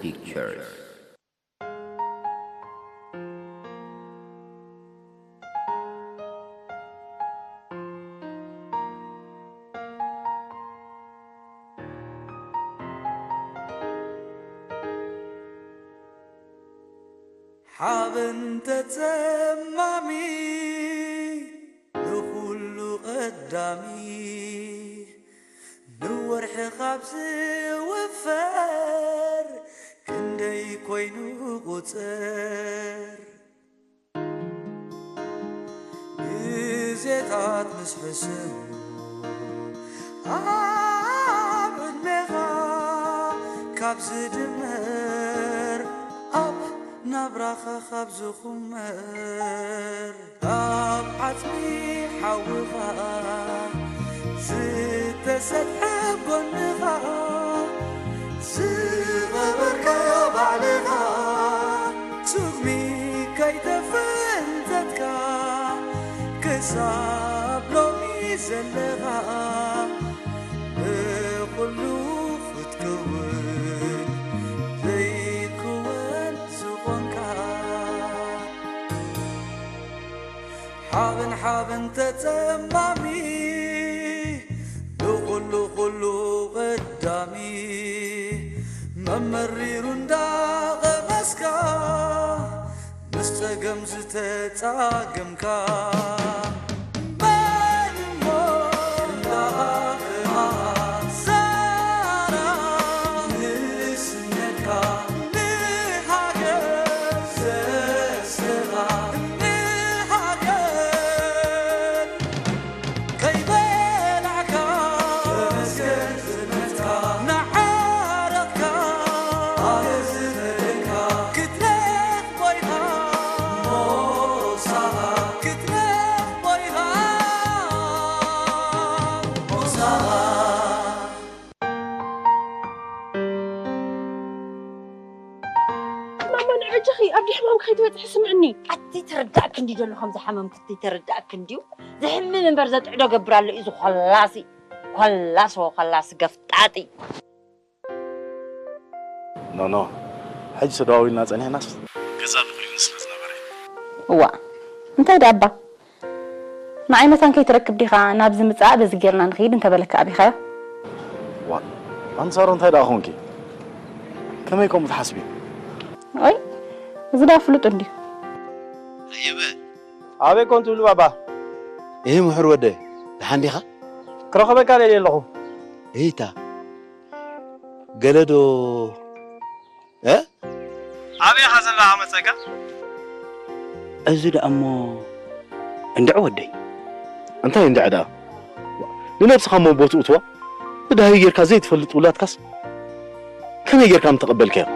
Pictures. ሓበን ተጸማሚ ንኹሉ ቀዳሚ ንወርሒ ካብ ዝውፈር ክንደይ ኮይኑ ቁጽር ግዜታት ምስ ሕስም ኣብ ዕድሜኻ ካብ ዝድመር ኣብ ናብራኻ ካብ ዝኹመር ካብ ዓጽሚ ሓውኻ ዝተሰጥሐ ጎንኻ ዝቐበርካዮ ባዕልኻ ስጉሚ ከይተፈንተትካ ክሳብ ሎሚ ዘለኻ ብኹሉ ክትከውን ዘይክወን ዝኾንካ ሓበን ሓበን ተጸማሚ ንኹሉ ኩሉ ቀዳሚ መመሪሩ እንዳቐመስካ ምስ ጸገም ዝተጻገምካ መን እሞ እንዳቐማ ዛራ ንስነትካ ንሃገር ዘስራ ንሃገር ከይበላዕካ ተመስገን ዝመትካ ንዓረቕካ ኣነ ዝበለካ ክትረኽቦ ኢኻ ሞሳኻ ክትረኽቦ ኢኻ ሞሳኻ ማማ ንዕጅኺ ኣብዲ ሕማም ከይትበፅሒ ስምዕኒ። ኣቲ ተረዳእክ እንዲ ዘሎ ከምዚ ሓመምክ እቲ ተረዳእክ እንዲዩ። ዝሕምም እምበር ዘጥዕዶ ገብር ኣሎ እዩ ዝኮላሲ። ኮላሶ ኮላሲ ገፍጣጢ። ኖ ኖ ሕጂ ተደዋዊልና ጸኒሕናስ ገዛ ንኽሪኒ ስለ ዝነበረ እዩ። እዋእ እንታይ ደኣ እባ ንዓይ መታን ከይትረክብ ዲኻ ናብዚ ምጻእ በዚ ጌርና ንኺድ እንተበለካ ኣቢኻዮ። ዋእ ኣንሳሮ እንታይ ደኣ ኾንኪ ከመይ ከምኡ ትሓስቢ? ኣይ እዚ ደኣ ፍሉጥ እንድዩ። ኣየበ ኣበይ ኮን ትብሉ ባባ? እህ ምሑር ወደይ ደሓን ዲኻ? ክረኽበካ ደልየ ኣለኹ። እህታ ገለዶ እ ኣበይ ኢኻ ዘለኻ መጸካ? እዚ ደኣ እሞ እንድዒ ወደይ። እንታይ እንድዒ ደኣ ንነብስኻ እሞ ቦትኡ እትዋ ብዳህዩ ጌርካ ዘይትፈልጥ ውላድካስ ከመይ ጌርካ ምተቐበልካዮ?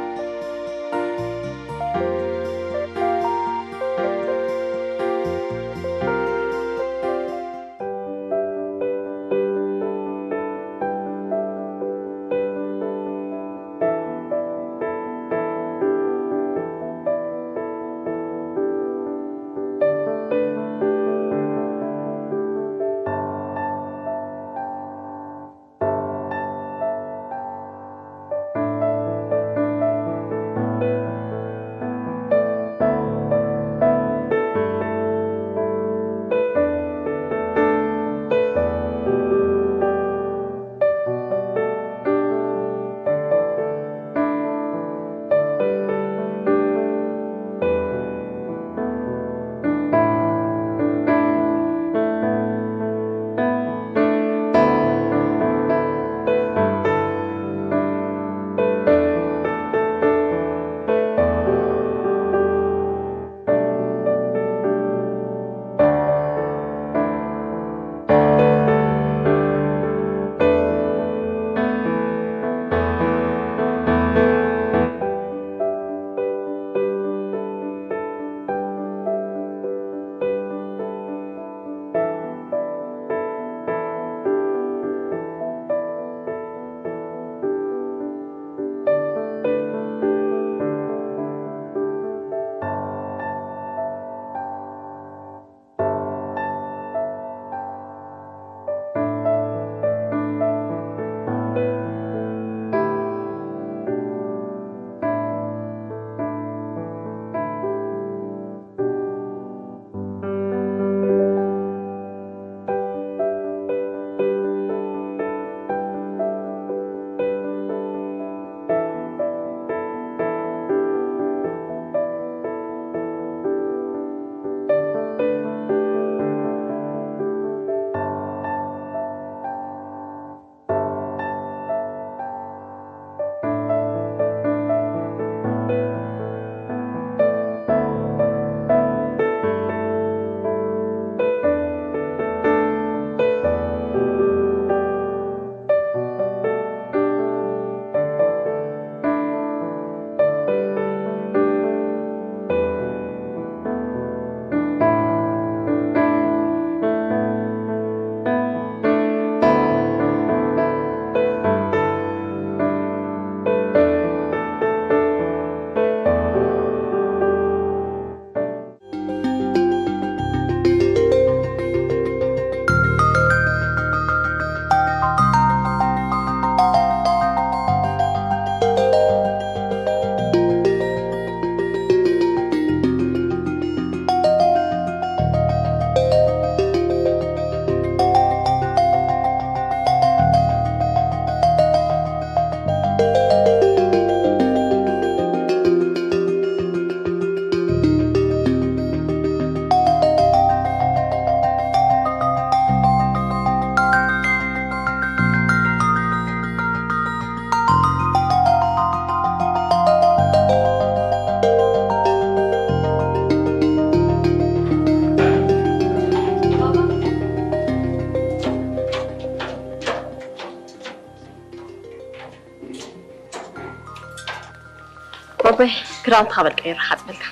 ኣቦይ፣ ክዳውንትኻ በል ቀይር፣ ሓጽበልካ።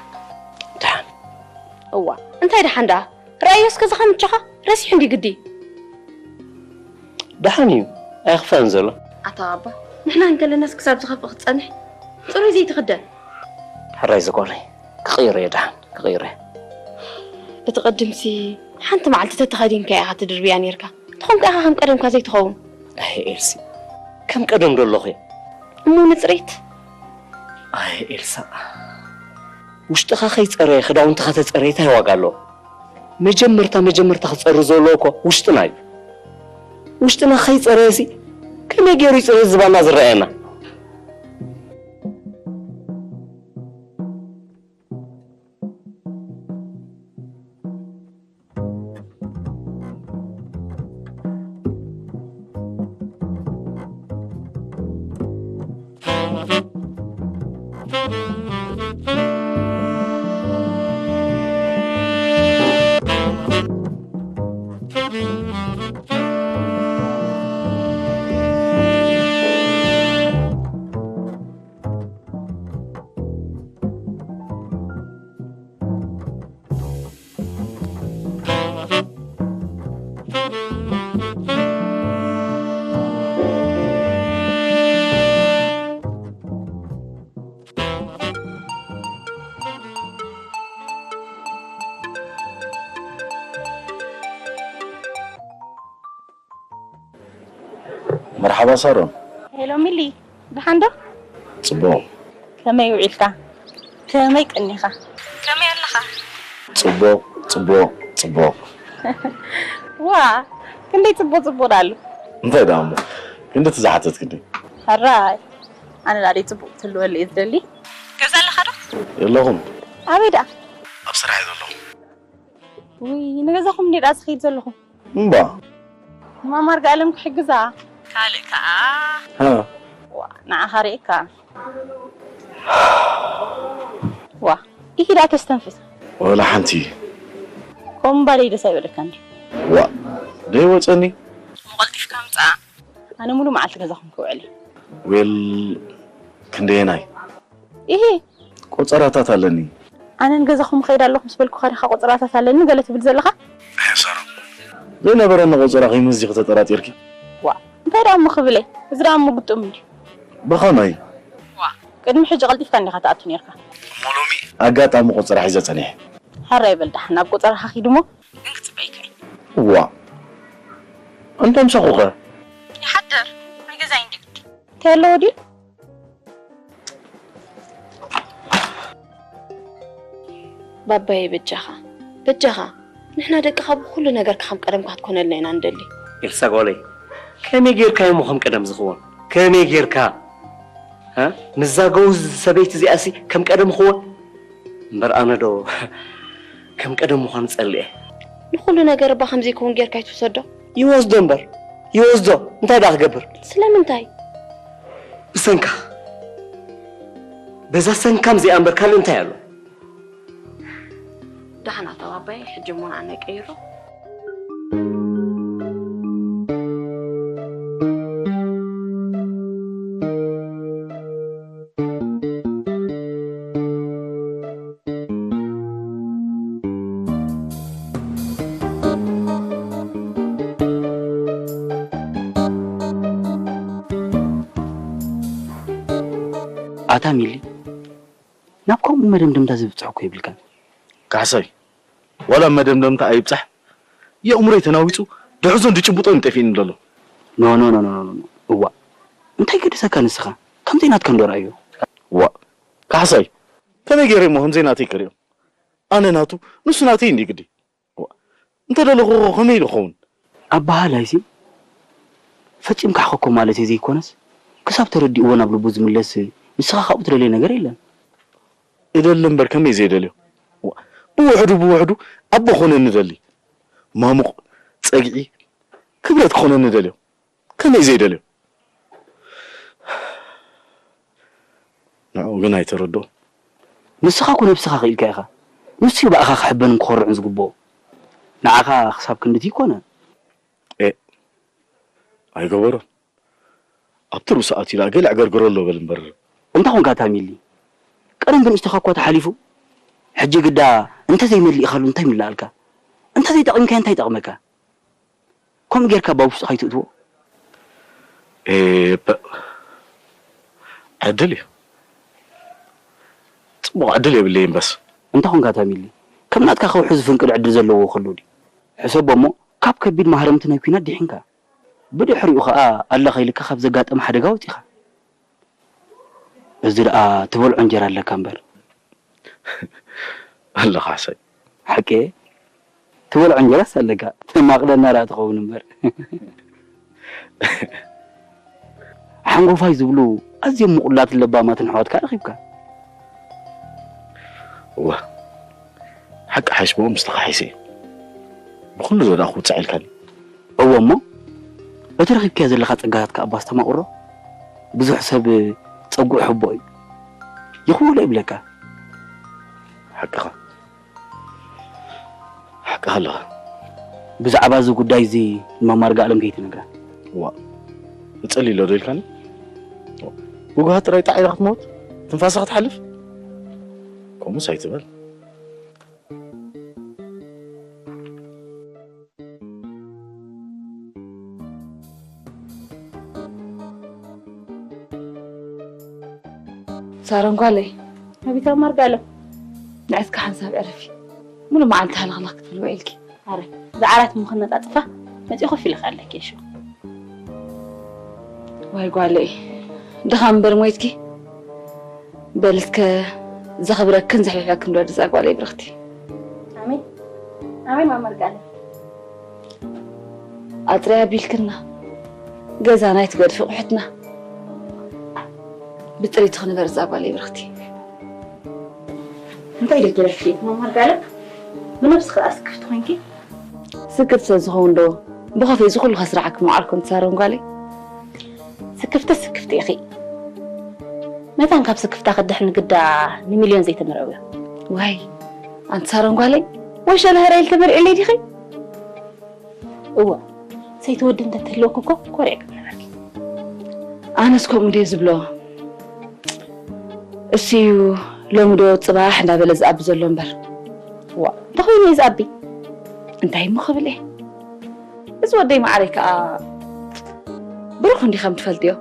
ደሓን። እዋ፣ እንታይ ደሓን ደኣ? ረኣዮ እስከ ዝኻ ምቻኻ፣ ረሲሑ እንዲ ግዲ። ደሓን እዩ፣ ኣይኽፋእን ዘሎ። ኣታ ኣባ፣ ንሕና እንከለናስ ክሳብ ዝኸፍእ ክትጸንሕ? ጽሩይ ዘይትኽደን። ሕራይ ዝቆረይ፣ ክቕይሮ እየ ደሓን፣ ክቕይሮ እየ። እቲ ቅድምሲ ሓንቲ መዓልቲ ተተኸዲንካ ኢኻ ትድርብያ ኔርካ። ትኾንካ ኢኻ ከም ቀደምካ ዘይትኸውን። ኣይ ኤልሲ፣ ከም ቀደም ዶ ኣለኹ እየ? እሞ ንጽሬት? ኣይ ኤልሳ፣ ውሽጥኻ ከይጸረየ ክዳውንትኻ ተጸረየ እንታይ ዋጋ ኣለዎ? መጀመርታ መጀመርታ ክጸሪ ዘለዎ እኮ ውሽጥና እዩ። ውሽጥና ከይጸረየሲ ከመይ ገይሩ ይጽሬት ዝባና ዝረኣየና? መርሓባ ሳሮን። ሄሎ ሚሊ፣ ደሓን ዶ? ጽቡቕ። ከመይ ውዒልካ? ከመይ ቀኒኻ? ከመይ ኣለኻ? ጽቡቕ፣ ጽቡቕ፣ ጽቡቕ። ዋ፣ ክንደይ ጽቡቕ ጽቡቕ ዳሉ። እንታይ ደኣ እሞ? ክንድቲ ዝሓተትክኒ። ሕራይ፣ ኣነ ዳኣ ደይ ጽቡቕ ክትህልወለይ እየ ዝደሊ። ገዛ ኣለኻ ዶ? የለኹን። ኣበይ ደኣ? ኣብ ስራሕ እየ ዘለኹ። ውይ፣ ንገዛኹም እንዴ ደኣ ዝኸይድ ዘለኹ? እምባ። ማማ ኣርጋኣለም ክሕግዛ። ካልእ ከኣ? ሃ። ዋ፣ ንዓኻ ርእየካ። ዋ፣ ኢሂዳ ተስተንፍስ። ወላ ሓንቲ። ከምኡ እምባ ደይ ደስ ኣይበለካን ድዩ? ዋ፣ ደይ ወጸኒ። እሞ ቀልጢፍካ ምጻእ። ኣነ ሙሉ መዓልቲ ገዛኹም ክውዕል እየ። ዌል፣ ክንደየናይ? ኢሂ። ቆጸራታት ኣለኒ። ኣነ ንገዛኹም እኸይድ ኣለኹ ምስ በልኩኻ ዲኻ ቆጸራታት ኣለኒ ገለ ትብል ዘለኻ? ኣይ ሳሮን። ዘይነበረኒ ቆጸራ ከይመዝኺ ተጠራጢርኪ? ዋ፣ እንታይ ደኣ እሞ ክብል እየ? እዚ ደኣ እሞ ግጥም እንድዩ። ብኸመይ? ዋ፣ ቅድሚ ሕጂ ቀልጢፍካ እንዲኻ ትኣቱ ኔርካ። እሞ ሎሚ ኣጋጣሚ ቆጸራ ሒዘ ጸኒሐ። ሕራይ በል ደሓን፣ ናብ ቆጸራኻ ኪድ እሞ፣ ግን ክጽበይካ እየ። ዋ፣ እንተ ምሳኹኸ? ይሓድር፣ ኣብ ገዛይ እንድዩ ግዲ። እንታይ ኣለዎ ድዩ? ባባየ በጃኻ፣ በጃኻ፣ ንሕና ደቅኻ ብኹሉ ነገርካ ከም ቀደምካ ክትኮነልና ኢና ንደሊ። ኤልሳ ጓለይ፣ ከመይ ጌርካ እሞ ከም ቀደም ዝኽወን? ከመይ ጌርካ? እ? ምስዛ ገውዝ ሰበይቲ እዚኣሲ ከም ቀደም ክወን? እምበር ኣነ ዶ ከም ቀደም ምዃን ጸሊኤ? ንኹሉ ነገር እባ ከም ዘይከውን ጌርካ ኣይትውሰዶ። ይወስዶ እምበር፣ ይወስዶ። እንታይ ደኣ ክገብር? ስለምንታይ? ብሰንካ። በዛ ሰንካም እዚኣ እምበር ካልእ እንታይ ኣሎ? ደሓን ኣታ ባባየ፣ ሕጂ እሞ ንኣና ይቀይሮ። ኣታ ሚሊ፣ ናብ ከምኡ መደምደምታ ዝብጽሕ እኮ የብልካን። ካሕሳይ፣ ዋላ መደምደምታ ኣይብጻሕ፣ የእምሮይ ተናዊጹ፣ ድሕዞን ድጭብጦን ጠፊእኒ ዘሎ። ኖ፣ ኖ፣ ኖ፣ ኖ፣ ኖ፣ ኖ። እዋእ፣ እንታይ ገደሰካ ንስኻ? ከምዘይ ናትካ እንዶ ረኣዮ። ዋእ፣ ካሕሳይ፣ ከመይ ገይረ እሞ ከምዘይ ናተይ ክርእዮ? ኣነ ናቱ፣ ንሱ ናተይ እንዲ ግዲ። ዋእ፣ እንተ ደለኹ ከመይ ኢሉ ክኸውን? ኣበሃህላይሲ፣ ፈጺምካ ሕኸኮ ማለተይ ዘይኮነስ፣ ክሳብ ተረዲእዎ ናብ ልቡ ዝምለስ፣ ንስኻ ካብኡ ትደልዮ ነገር የለን። እደሊ እምበር ከመይ ዘይደልዮ? ዋእ፣ ብውሕዱ ብውሕዱ ኣቦ ክኾነኒ እደሊ። ማሙቕ፣ ጸግዒ፣ ክብረት ክኾነኒ እደልዮ። ከመይ ዘይደልዮ? ንዕኡ ግን ኣይተረድኦ። ንስኻ እኮ ነብስኻ ክኢልካ ኢኻ። ንሱ እዩ ብኣኻ ክሕበንን ክኾርዕን ዝግብኦ። ንዓኻ ክሳብ ክንድቲ ይኮነ። ኤእ፣ ኣይገበሮን። ኣብቲ ርእሱ ኣትዩ ደኣ ገለ ዕገርግሮ ኣሎ በል እምበር። እንታይ ኾንካ ታሚሊ? ቀደም ብንእሽተኻ እኳ ተሓሊፉ። ሕጂ ግዳ እንተ ዘይመሊእካሉ እንታይ ምላኣልካ? እንተ ዘይጠቒምካዮ እንታይ ይጠቕመካ? ከምኡ ጌርካ ኣብ ውሽጥኻ ኣይትእትዎ። ኤፐ ዕድል እዩ። ጽቡቕ ዕድል የብለይን በስ። እንታይ ኾንካ ታሚሊ? ከም ናትካ ከውሒ ዝፍንቅል ዕድል ዘለዎ ክህሉ ድዩ? ሕሰቦ እሞ ካብ ከቢድ ማህረምቲ ናይ ኲናት ድሒንካ። ብድሕሪኡ ኸኣ ኣለኻ ኢልካ ካብ ዘጋጠመ ሓደጋ ወጺኻ። እዚ ደኣ ትበልዖ እንጀራ ኣለካ እምበር። ኣለኻ ሰይ። ሓቂ ትበልዖ እንጀራስ ኣለካ። ተማቕለና ደኣ ትኸውን እምበር። ሓንጎፋይ ዝብሉ ኣዝዮም ምቑላትን ለባማትን ኣሕዋትካ ረኺብካ። እወ ሓቂ ሓይሽ ብኡ ምስ ተኻሒሰ እየ ብኹሉ ዘዳእኹ ውፅዕ ኢልካኒ። እወ እሞ እቲ ረኺብካዮ ዘለኻ ጸጋታት ከኣ እባ ኣስተማቕሮ። ብዙሕ ሰብ ጸጉዑ ሕቦ እዩ። ይኽውሎ ይብለካ። ሓቅኻ ሓቅኻ ኣለኻ። ብዛዕባ እዚ ጉዳይ እዚ ንመማር ጋኣሎም ከይትነግራ። ዋእ እጸሊ ኢሎ ዶ ኢልካኒ? ብጉሃ ጥራይ ጣዕ ኢላ ክትመውት ትንፋሳ ክትሓልፍ? ከምኡስ ኣይትበል። ሳሮን ጓለይ፣ ኣቤት ኣማር ጋሎም። ንዕስካ ሓንሳብ ዕርፊ። ሙሉ መዓልቲ ሃለኽለኽ ክትብሊ ውዒልኪ። ኣረ፣ እዛ ዓራት እሞ ከነጻጽፋ መጺኡ ኮፍ ኢለ ክኣለኪ እየ ሽዑ። ዋይ ጓለይ፣ ድኻ እምበር ሞይትኪ። በል እስከ ዘኽብረክን ዘሕልፈክን ዶ እዛ ጓለይ ብርኽቲ። ኣሜን ኣሜን ማማ ርጋለ። ኣጥርያ ቢልክና ገዛና ኣይትገድፊ ኣቑሑትና። ብጥሪት ክንበር እዛ ጓለይ ብርኽቲ። እንታይ ኢለ ገለፍኪ ማማ ርጋለ? ብነብስኺ ኣስክፍቲ ኮይንኪ። ስክፍቲ ተዝኸውን ዶ ብኸፈይ እዚ ኩሉ ከስርዓኪ ምዓልኩ ኣንቲ ሳሮን ጓለይ። ስክፍቲ ስክፍቲ ኢኺ። መታን ካብ ስክፍታ ክድሕን ግዳ ንሚልዮን ዘይተመርዕውዮ። ዋይ ኣንቲ ሳሮን ጓለይ፣ ወይ ሸነኸረ ኢልኪ ተመርዕለይ ዲኺ? እወ ሰይቲ ወዲ እንተትህልወኪ እኮ ኮሪዐ ክምነረኪ። ኣነስ ከምኡ ድየ ዝብሎ። እሱ እዩ ሎሚ ዶ ጽባሕ እንዳበለ ዝኣቢ ዘሎ እምበር። ዋ እንታይ ኮይኑ እዩ ዝኣቢ? እንታይ እሞ ክብል እየ? እዚ ወደይ ማዕረይ ከኣ ብሩኽ እንዲ ከም ትፈልጥዮ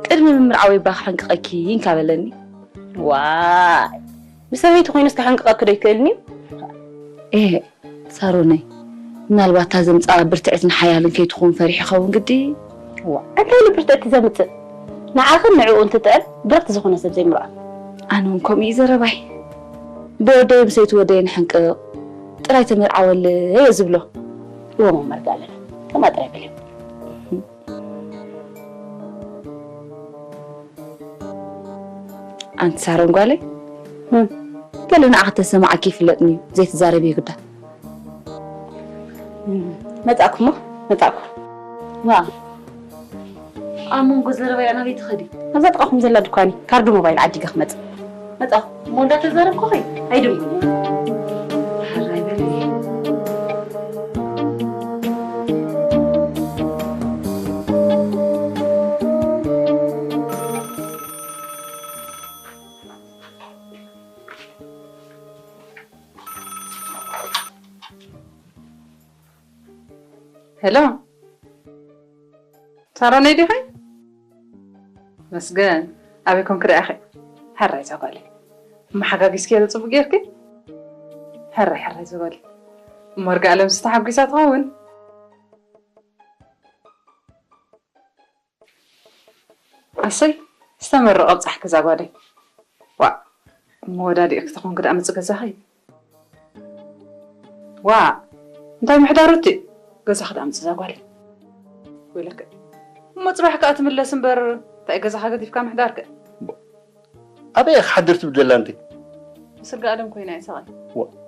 ቅድሚ ምምርዓወይ እባ ክሕንቅቐኪ እንካ በለኒ። ዋይ ብሰበይቲ ኮይኑስ ክሕንቅቐኪ ዶ ይክእልኒ? ኤህ ሳሮነይ፣ ምናልባት እታ ዘምጽኣ ብርትዕትን ሓያልን ከይትኸውን ፈሪሑ ይኸውን ግዲ። እዋ እንታይ ኢሉ ብርትዕቲ ዘምጽእ? ንዓኽን ንዕኡን ትጥዕም ብርኽቲ ዝኾነ ሰብ ዘይምርዖ። ኣነ እውን ከምኡ እዩ ዘረባይ። ብወደይ ምሰይቲ ወደይ ንሕንቅቕ ጥራይ ተመርዓወለይ እየ ዝብሎ። እወ መመርጋለን ከምኣ ጥራይ በልዮ። ኣንቲ ሳሮን ጓለይ፣ ገለ ንዓኺ ተሰማዓኪ ይፍለጥኒ እዩ ዘይትዛረብዮ ግዳ። መጻእኩ እሞ መጻእኩ። ዋ ኣብ መንጎ ዘረባይ ናበይ ትኸዲ? ኣብዛ ጥቓኹም ዘላ ድኳኒ ካርዲ ሞባይል ዓዲገ ክመጽእ። መጻኹ እሞ እንዳተዛረብኩኺ ኣይድንጉን። ሄሎ ሳሮነይ ዲኺ? መስገን ኣበይ ኮንኪ ደኣ ኢኺ? ሕራይ እዛ ጓለይ እሞ ሓጋጊዝክያ ዶ ጽቡቕ ጌርኪ? ሕራይ ሕራይ እዛ ጓለይ እሞ እርግኣለምስ ተሓጒሳ ትኸውን። ኣሰይ ዝተመረቐ ኣብጻሕኪ እዛ ጓለይ። ዋእ እሞ ወዳዲእኪ ተኾንኪ ደኣ ምጽእ ገዛኺ። ዋእ እንታይ ምሕዳር እቲ ገዛኺ ደኣ ምጽእ እዛ ጓለይ። ወይለከ እሞ ጽባሕ ከኣ ትምለስ እምበር እንታይ ገዛኻ ገዲፍካ ምሕዳርከ። ኣበይ እየ ክሓድር ትብል ዘላ ኣንቲ? ምስ እርጋኣለም ኮይና እየ ሰቐል።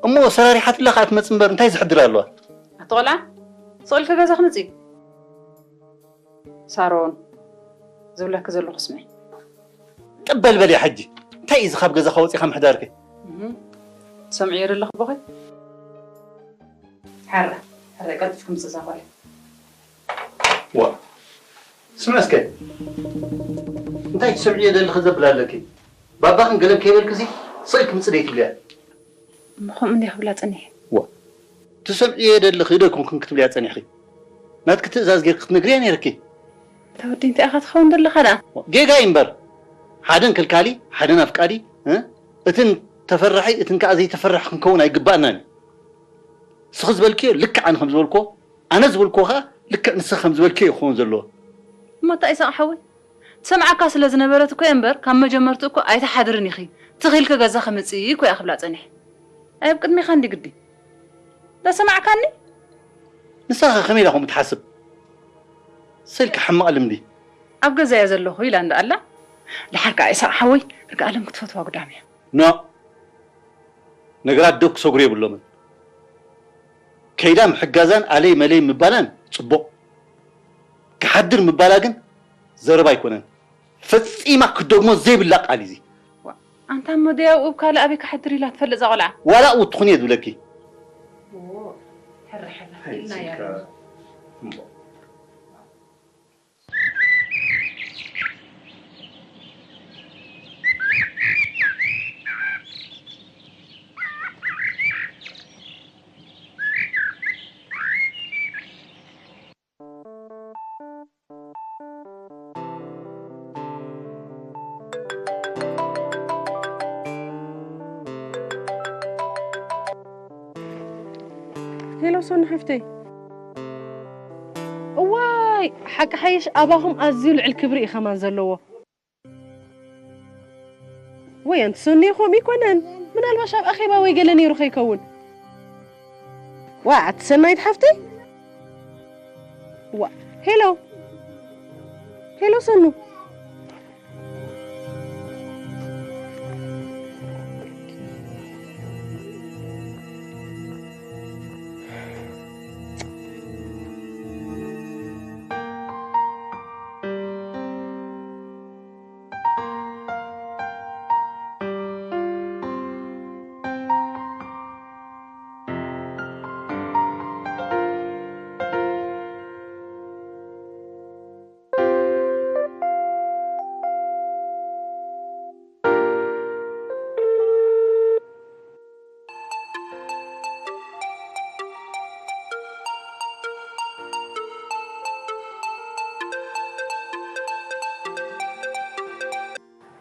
እሞ ሰራሪሓትላ ከኣ ትመጽእ እምበር እንታይ ዝሕድር ኣለዋ? ኣቲ ቆልዓ ስቕ ኢልካ ገዛኺ ምጺ። ሳሮን ዝብለኪ ዘለኹ ስምዒ። ቅብ በል በልያ ሕጂ። እንታይ እዩ እዚ ካብ ገዛኻ ወጺኻ ምሕዳርኪ? እህ፣ ትሰምዕዮ ዶ ኣለኺ ኣቦኺ? ሕረ፣ ሕረ ቀልጢፍኪ ምጽእ እዛ ጓለይ። ዋ፣ ስምዒ እስከ። እንታይ ትሰምዕዮ ዘለኺ ዘብል ኣለኪ? ባባኽን ገለን ከይበልክሲ ስቕ ኢልኪ ምጽእ ደይትብልያ። እሞ ከምኡ እንድየ ክብላ ጸኒሐ። ዋ፣ ትሰምዕዮ ደለኺ ዶ ኣይኮንክን ክትብልያ ጸኒሕኺ? ናትኪ ትእዛዝ ጌርኪ ክትነግርያ ነይርኪ። እታ ወዲ እንታይ ኢኻ ትኸውን ዘለኻ ደኣ? ጌጋ እዩ እምበር፣ ሓደን ከልካሊ፣ ሓደን ኣፍቃዲ፣ እ? እትን ተፈራሒ፣ እትን ከኣ ዘይተፈራሕ ክንከውን ኣይግባእናን እዩ። ንስኺ ዝበልክዮ ልክዕ ኣነ ከም ዝበልክዎ፣ ኣነ ዝበልክዎ ከኣ ልክዕ ንስኺ ከም ዝበልክዮ እዩ ክኸውን ዘለዎ። እሞ እንታይ ኢሳቕ ሓወይ? ትሰምዓካ ስለ ዝነበረት እኮ እየ እምበር፣ ካብ መጀመርቱ እኮ ኣይትሓድርን ኢኺ፣ ትኺ ኢልኪ ገዛኺ ምጽኢ እኮ እያ ክብላ ጸኒሐ። ኣይ ኣብ ቅድሜኻ እንዲ ግዲ። ዶ ሰማዕካኒ? ንሳኸ ከመይ ኢላ ከምኡ ትሓስብ? ስልኪ ሕማቕ ልምዲ። ኣብ ገዛ እየ ዘለኹ ኢላ እንዳ ኣላ። ደሓር ከኣ ኢሳቕ ሓወይ፣ ርግኣለም ክትፈትዋ ጉዳም እያ። ኖ። ነገራት ዶ ክሰግሩ የብሎምን። ከይዳ ምሕጋዛን ኣለይ መለይ ምባላን ጽቡቕ። ክሓድር ምባላ ግን ዘረባ ኣይኮነን። ፈጺማ ክትደግሞ ዘይብላ ቃል እዩ እዚ። ዋ፣ ኣንታ እሞ ደይ ኣብኡ ካልእ ኣበይ ክሓድር ኢላ ትፈልጥ እዛ ቆልዓ? ዋላ ኣብኡ ትኹን እየ ዝብለኪ። ኦ፣ ሕረ ሕረ ኢልና እያ። ሄሎ ሶኒ ሓፍተይ። እዋይ፣ ሓቂ ሓይሽ ኣባኹም ኣዝዩ ልዕል ክብሪ እዩ ከማን ዘለዎ። ወይ ኣንቲ ሶኒ፣ ከምኡ ይኮነን። ምናልባሽ ኣብ ኣኼባ ወይ ገለ ነይሩ ከይከውን። ዋ፣ ኣቲ ሰናይት ሓፍተይ። ዋ፣ ሄሎ። ሄሎ ሰኑ።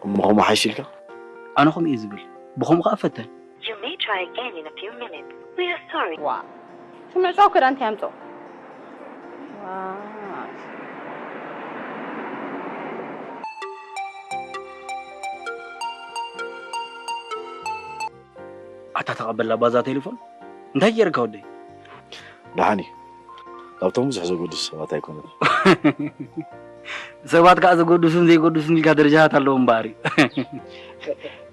እሞ ከምኡ ሓይሽ ኢልካ? ኣነ ከምኡ እየ ዝብል። ብኸምኡ ኸዓ ፈተን። You may try again in a few minutes. We are sorry. ዋ፣ እቲ ምዕጻው ክዳን እንታይ ኣምጽኦ? ዋ። ኣታ ተቐበላ ባዛ ቴሌፎን። እንታይ ጌርካ ወደይ? ደሓን እዩ። ካብቶም ብዙሕ ዘገድሱ ሰባት ኣይኮነን። ሰባት ከኣ ዘገድሱን ዘይገድሱን ኢልካ ደረጃታት ኣለዎም እምበኣር እዩ።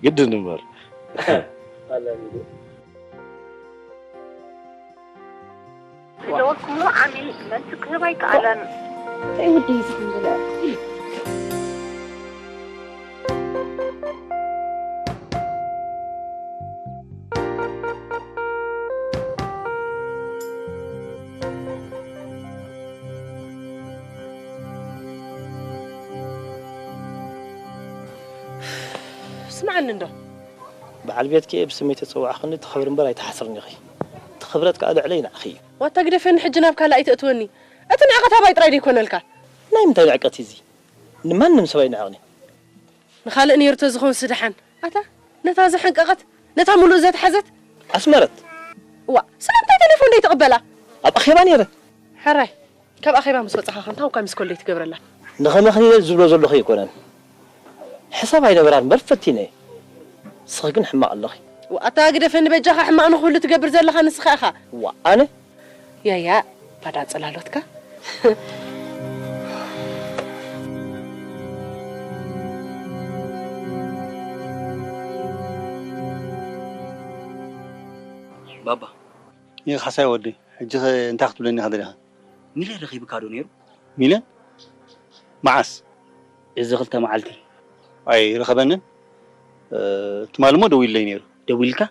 ግድን እምበር። ዝደወልኩሉ ዓሚል መልሲ ክህብ ኣይከኣለን። እንታይ ወዲ እዩ ዝብል ዘሎ? ስምዓኒ እንዶ። በዓል ቤትኪ እየ ብስመይ ተጸዋዕኽኒ ትኸብሪ እምበር ኣይትሓስርን ኢኺ። እቲ ክብረት ከኣ ልዕለይ ንዓኺ እዩ። ዋታ ግደፈኒ ሕጂ ናብ ካልእ ኣይተእትወኒ። እቲ ንዕቀት ኣባይ ጥራይ ደይኮነልካ። ናይ ምንታይ ንዕቀት እዩ እዚ? ንማንም ሰብ ኣይንዕቕን እዩ። ንኻልእ ነይሩ ተዝኸውን ስደሓን። ኣታ ነታ ዘሐንቀቐት፣ ነታ ምሉእ ዘትሓዘት። ኣስመረት። እዋ፣ ስለምንታይ ቴሌፎን ደይትቕበላ? ኣብ ኣኼባ ነይረ። ሕራይ፣ ካብ ኣኼባ ምስ ወጻኻ ኸንታ እኳ ምስ ኮል ደይትገብረላ። ንኸመኽንየ ዝብሎ ዘለኹ ኣይኮነን። ሕሳብ ኣይነበራን እምበር ፈቲነ። ንስኺ ግን ሕማቕ ኣለኺ። ዋ፣ ኣታ ግደፈኒ በጃኻ፣ ሕማቕ ንኹሉ ትገብር ዘለኻ ንስኻ ኢኻ። ዋ፣ ኣነ? ያያ፣ ባዳ ጽላሎትካ። ባባ። ይህ ካሕሳይ ወዲ፣ ሕጂ ኸ እንታይ ክትብለኒ ኢኻ ደሊኻ? ሚልዮን ረኺብካ ዶ ነይሩ? ሚልዮን? መዓስ? እዚ ክልተ መዓልቲ። ኣይረኸበንን። እ፣ ትማሊ እሞ ደዊሉለይ ነይሩ። ደዊልካ?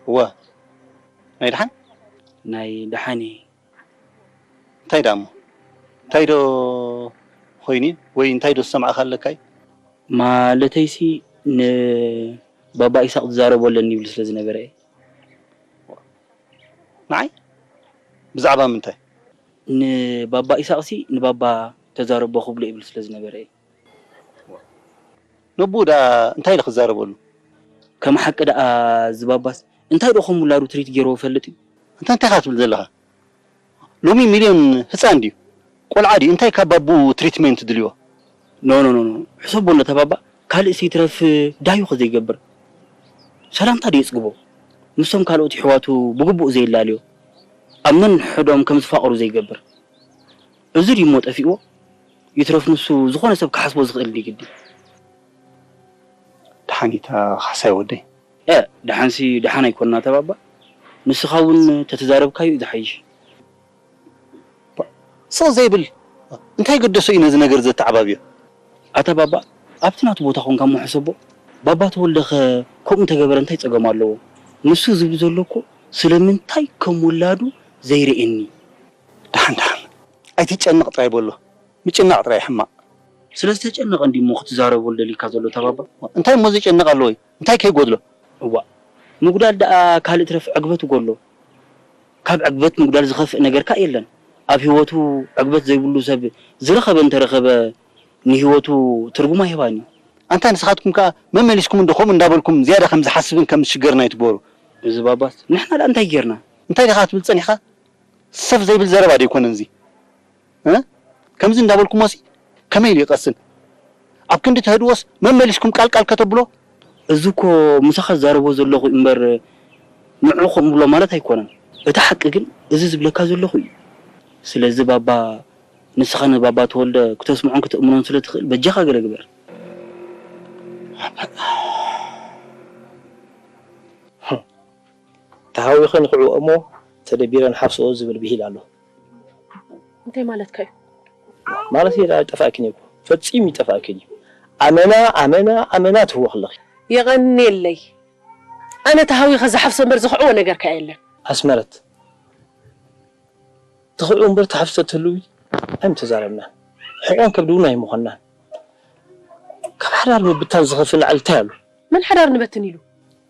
እወ። ናይ ደሓን? ናይ ደሓን እየ። እንታይ ደኣ እሞ? እንታይ ዶ ኾይኑ እዩ? ወይ እንታይ ዶ ዝሰማዕካ ኣለካ እዩ? ማለተይሲ፣ ንባባ ኢሳቕ ዝዛረቦ ኣለኒ ይብል ስለ ዝነበረ እየ። ንዓይ ብዛዕባ ምንታይ? ንባባ ኢሳቕሲ ንባባ ተዛረቦ ክብሎ ይብል ስለ ዝነበረ እየ። ነብኡ ደኣ እንታይ ኢለ ክዛረበሉ? ከም ሓቂ ደኣ ዝባባስ እንታይ ዶ ከም ውላዱ ትሪት ገይርዎ ይፈልጥ እዩ? እንታ እንታይ ኢኻ ትብል ዘለኻ? ሎሚ ሚልዮን ህፃን ድዩ? ቆልዓ ድዩ? እንታይ ካብ ባብኡ ትሪትመንት ድልዮ? ኖ ኖ ኖ ኖ ሕሰቦ ኣሎ ተባባ ካልእ ስይትረፍ ዳዩ ከዘይገብር ሰላምታ ድየፅግቦ ምስቶም ካልኦት ይሕዋቱ ብግቡእ ዘይላለዮ ኣብ ነንሕዶም ከም ዝፋቐሩ ዘይገብር እዚ ድዩሞ ጠፊእዎ ይትረፍ ንሱ ዝኾነ ሰብ ክሓስቦ ዝኽእል ድዩ ግዲ ደሓን ኢታ ካሕሳይ ወደይ። እ ደሓንሲ ደሓን ኣይኮንና ተባባ ንስኻ እውን ተተዛረብካዩ እዩ ዝሓይሽ። ስቕ ዘይብል እንታይ ገደሶ እዩ ነዚ ነገር ዘተዓባብዮ? ኣታ ባባ ኣብቲ ናቱ ቦታ ኮንካ እሞ ሕሰቦ። ባባ ተወልደኸ ከምኡ እንተገበረ እንታይ ጸገም ኣለዎ? ንሱ ዝብል ዘሎ እኮ ስለምንታይ ከም ውላዱ ዘይርእየኒ። ደሓን ደሓን ኣይትጨነቕ ጥራይ በሎ። ምጭናቕ ጥራይ ሕማቕ። ስለዝተጨነቐ እንድዩ እሞ ክትዛረበሉ ደሊካ ዘሎ እታ ባባ። እንታይ እሞ ዝጨነቕ ኣለዎ እዩ? እንታይ ከይጎድሎ? እዋእ ምጉዳል ደኣ ካልእ ትረፍ ዕግበት እጎሎ። ካብ ዕግበት ምጉዳል ዝኸፍእ ነገርካ የለን። ኣብ ህይወቱ ዕግበት ዘይብሉ ሰብ ዝረኸበ እንተረኸበ ንህይወቱ ትርጉም ኣይህባን እዩ። ኣንታ ንስኻትኩም ከኣ መመሊስኩም እንዶ ከምኡ እንዳበልኩም ዝያዳ ከም ዝሓስብን ከም ዝሽገርን ኣይትግበሩ። እዚ ባባስ ንሕና ደኣ እንታይ ጌርና? እንታይ ዲኻ ክትብል ጸኒሕካ? ሰፍ ዘይብል ዘረባ ዶ ኣይኮነን እዚ? እ? ከምዚ እንዳበልኩሞሲ ከመይ ኢሉ ይቐስን? ኣብ ክንዲ ተህድዎስ መመሊስኩም ቃል ቃል ከተብሎ? እዚ እኮ ምሳኻ ዝዛረቦ ዘለኹ እምበር ንዕኡ ከምኡ ብሎ ማለት ኣይኮነን። እቲ ሓቂ ግን እዚ ዝብለካ ዘለኹ እዩ። ስለዚ ባባ ንስኻ ንባባ ተወልደ ክተስምዖን ክተእምኖን ስለ ትኽእል በጃኻ ገለ ግበር። ተሃዊኸ ንኽዕብኦ እሞ ተደቢረ ንሓፍስኦ ዝብል ብሂል ኣሎ። እንታይ ማለትካ እዩ? ማለተይ ደኣ ኣይጠፍኣክን እየ እኮ። ፈጺሙ ይጠፍኣክን እዩ። ኣመና ኣመና ኣመና ትህወኺ ኣለኺ። የቐንየለይ። ኣነ ተሃዊኸ ዝሓፍሶ እምበር ዘኽዕቦ ነገርካ የለን። ኣስመረት። ትኽዕብኡ እምበር ትሓፍሶ ትህልዊ ኣይምተዛረብናን። ሕቖን ከብዲ እውን ኣይምኾንናን። ካብ ሓዳር ምብታን ዝኸፍእ ንዓል እንታይ ኣሎ? መን ሓዳር ንበትን ኢሉ?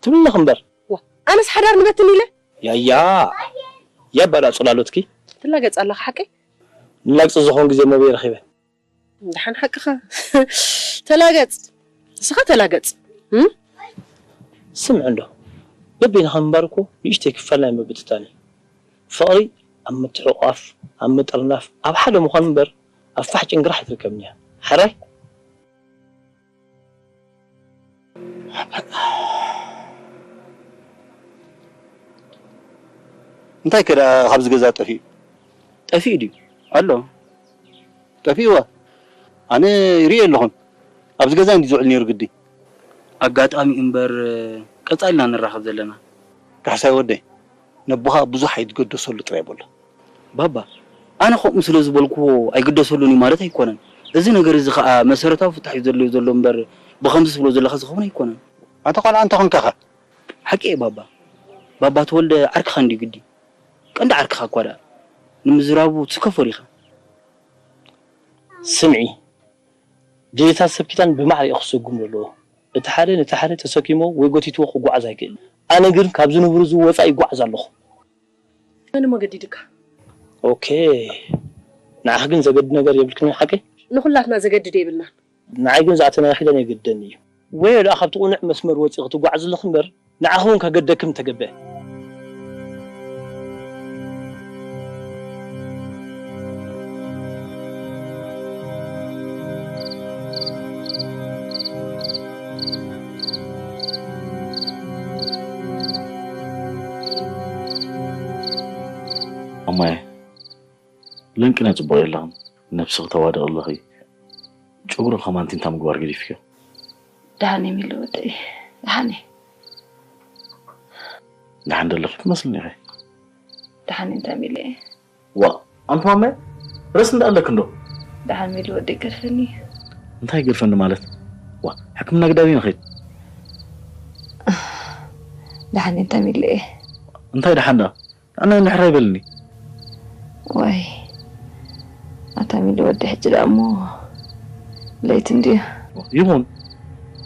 ትብሊ ኣለኺ እምበር። ዋ ኣነስ ሓዳር ንበትን ኢለ? ያያ ያባ ደኣ ጽላሎትኪ። ትላገጽ ኣለኻ ሓቀይ? ንላግጺ ዝኾን ግዜ እሞ ኣበይ ረኺበ? ደሓን ሓቅኻ ተላገጽ ንስኻ ተላገጽ። እም? ስምዒ እንዶ በበይንኻ ምንባር እኮ ንእሽተይ ክፋል ናይ ምብትታን እዩ። ፍቕሪ ኣብ ምትሕቑቓፍ፣ ኣብ ምጥርናፍ፣ ኣብ ሓደ ምዃን እምበር ኣብ ፋሕ ጭንግራሕ ኣይትርከብን እያ። ሕራይ? እንታይ ከ ደኣ ካብዚ ገዛ ጠፊኡ? ጠፊኡ ድዩ? ኣሎ። ጠፊእዋ? ኣነ ይርእዮ ኣለኹን። ኣብዚ ገዛ እንዲ ዝውዕል ነይሩ ግዲ። ኣጋጣሚ እምበር ቀጻሊ ኢና ንራኸብ ዘለና። ካሕሳይ ወደይ፣ ነቦኻ ብዙሕ ኣይትገደሰሉ ጥራይ በሎ። ባባ፣ ኣነ ከምኡ ስለ ዝበልክዎ ኣይግደሰሉን እዩ ማለት ኣይኮነን። እዚ ነገር እዚ ኸኣ መሰረታዊ ፍታሕ እዩ ዘድልዮ ዘሎ እምበር ብኸምዚ ትብሎ ዘለኻ ዝኸውን ኣይኮነን። ኣንታ ቖልዓ እንተ ኾንካ ኸ? ሓቂ እየ ባባ። ባባ ተወልደ ዓርክኻ እንድዩ ግዲ። ቀንዲ ዓርክኻ እኳ ደኣ ንምዝራቡ ትስከፎ ዲኻ? ስምዒ፣ ድሌታት ሰብ ኪዳን ብማዕረ እዩ ክስጉም ዘለዎ። እቲ ሓደ ነቲ ሓደ ተሰኪምዎ ወይ ጎቲትዎ ክጓዓዝ ኣይክእልን። ኣነ ግን ካብዚ ንቡር እዚ ወጻኢ ይጓዓዝ ኣለኹ። መን እሞ ገዲድካ? ኦኬ ንዓኺ ግን ዘገድድ ነገር የብልክን ሓቀይ? ንኹላትና ዘገድድ የብልናን። ንዓይ ግን ዝኣተናዮ ኪዳን የገድደኒ እዩ። ወዮ ደኣ ካብቲ ቅኑዕ መስመር ወጺኺ ትጓዓዚ ኣለኺ እምበር ንዓኺ እውን ከገድደኪ ምተገብአ። እማየ፣ ለንቅነ ጽቡቕ የለኽን። ነብስኺ ተዋድቒ ኣለኺ። ጨጉሪ ከማን ቲንታ ምግባር ገዲፍክዮ። ደሓን እየ ሚሊ ወደይ፣ ደሓን እየ። ደሓን ዶ ኣለኺ ትመስልኒ ኢኺ። ደሓን እንታይ ሚሊ እየ። ዋእ ኣንቲ ማመ ረስኒ ደኣ ኣለኪ እንዶ። ደሓን ሚሊ ወደይ ገድፈኒ እዩ። እንታይ ገድፈኒ ማለት? ዋእ ሕክምና ግዳብ እዩ ንኺድ። ደሓን እንታይ ሚሊ እየ። እንታይ ደሓን ደኣ ኣነ እንድሕር ኣይበልኒ። ዋይ ኣታ ሚሊ ወዲ ሕጂ ደኣ እሞ ለይቲ እንድዩ። ይኹን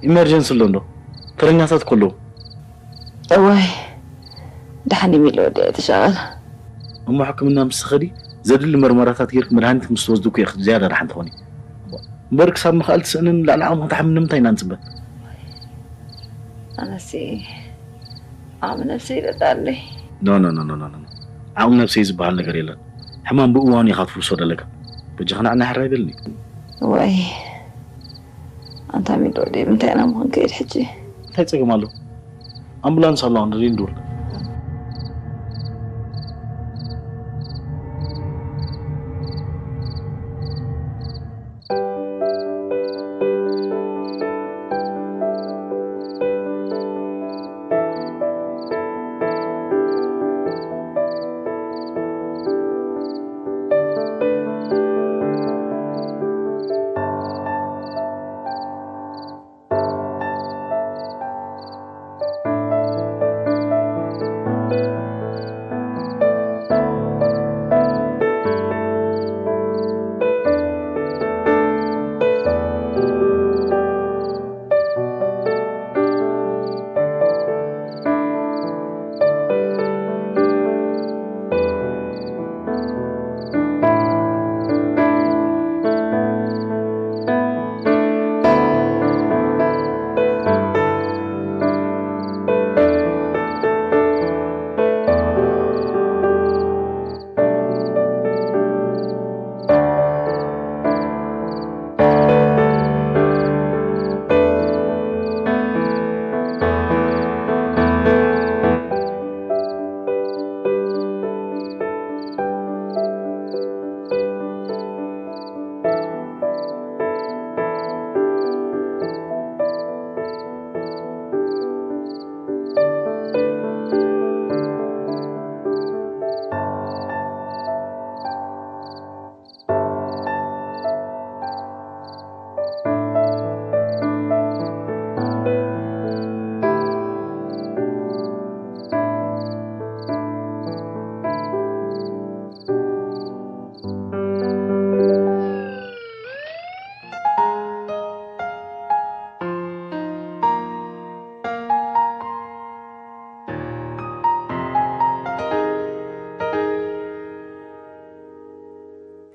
ኢመርጀንሲ ኣሎ እንዶ? ተረኛታት እኮ ኣለዉ። እዋይ፣ ደሓን እዩ ሚሊ ወዲ ኣይተሻቐል። እሞ ሕክምና ምስ ትኸዲ ዘድሊ መርመራታት ጌርክ መድሃኒት ምስ ትወስዲ እኮ ኢኺ ዝያዳ ደሓን ትኾኒ። እምበር ክሳብ ምኽኣል ትስእንን ልዕሊ ዓቕምኺ ትሓምኒ ንምንታይ ኢና ንጽበ? ኣነሲ ዓቕሚ ነብሰይ ይረዳለይ። ኖ ኖ ኖ ኖ ኖ ኖ። ዓቕሚ ነብሰይ ዝበሃል ነገር የለን። ሕማም ብእዋኑ ኢኻ ትፍውሶ ደለካ። በጃኻ ንዓና ሕራይ በልኒ። ወይ ኣንታ ሚሊ ወዲ፣ ምንታይ ኢና ምኾን ከይድ ሕጂ? እንታይ ጸገም ኣሎ? ኣምቡላንስ ኣለዋ፣ ንደልይ ንድውል።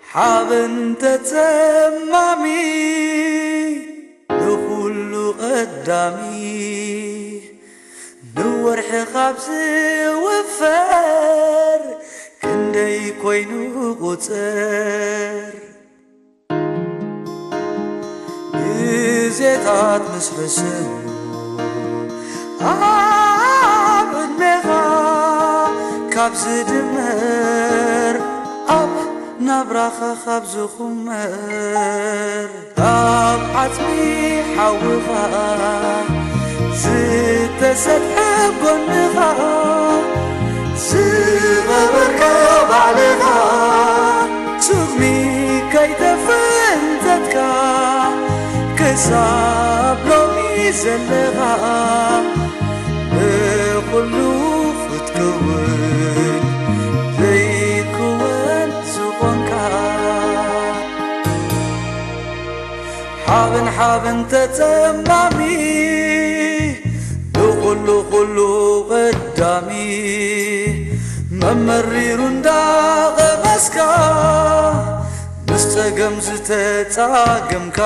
ሓበን ተጸማሚ ንኹሉ ቀዳሚ ንወርሒ ካብ ዝውፈር ክንደይ ኮይኑ ቁጽር ግዜታት ምስ ሕሰሙ ኣብ ዕድሜኻ ካብ ዝድመር ኣብ ናብራኻ ካብ ዝኹመር ካብ ዓጽሚ ሓውኻ ዝተሰጥሐ ጎንኻ ዝቐበርካ ባዕልኻ ስጉሚ ከይተፈንተትካ ክሳብ ሎሚ ዘለኻ ንኹሉ ክትከውን ዘይክወን ዝኾንካ ሓበን ሓበን ተጸማሚ ንኹሉ ኩሉ ቀዳሚ መመሪሩ እንዳቐመስካ ምስ ጸገም ዝተጻገምካ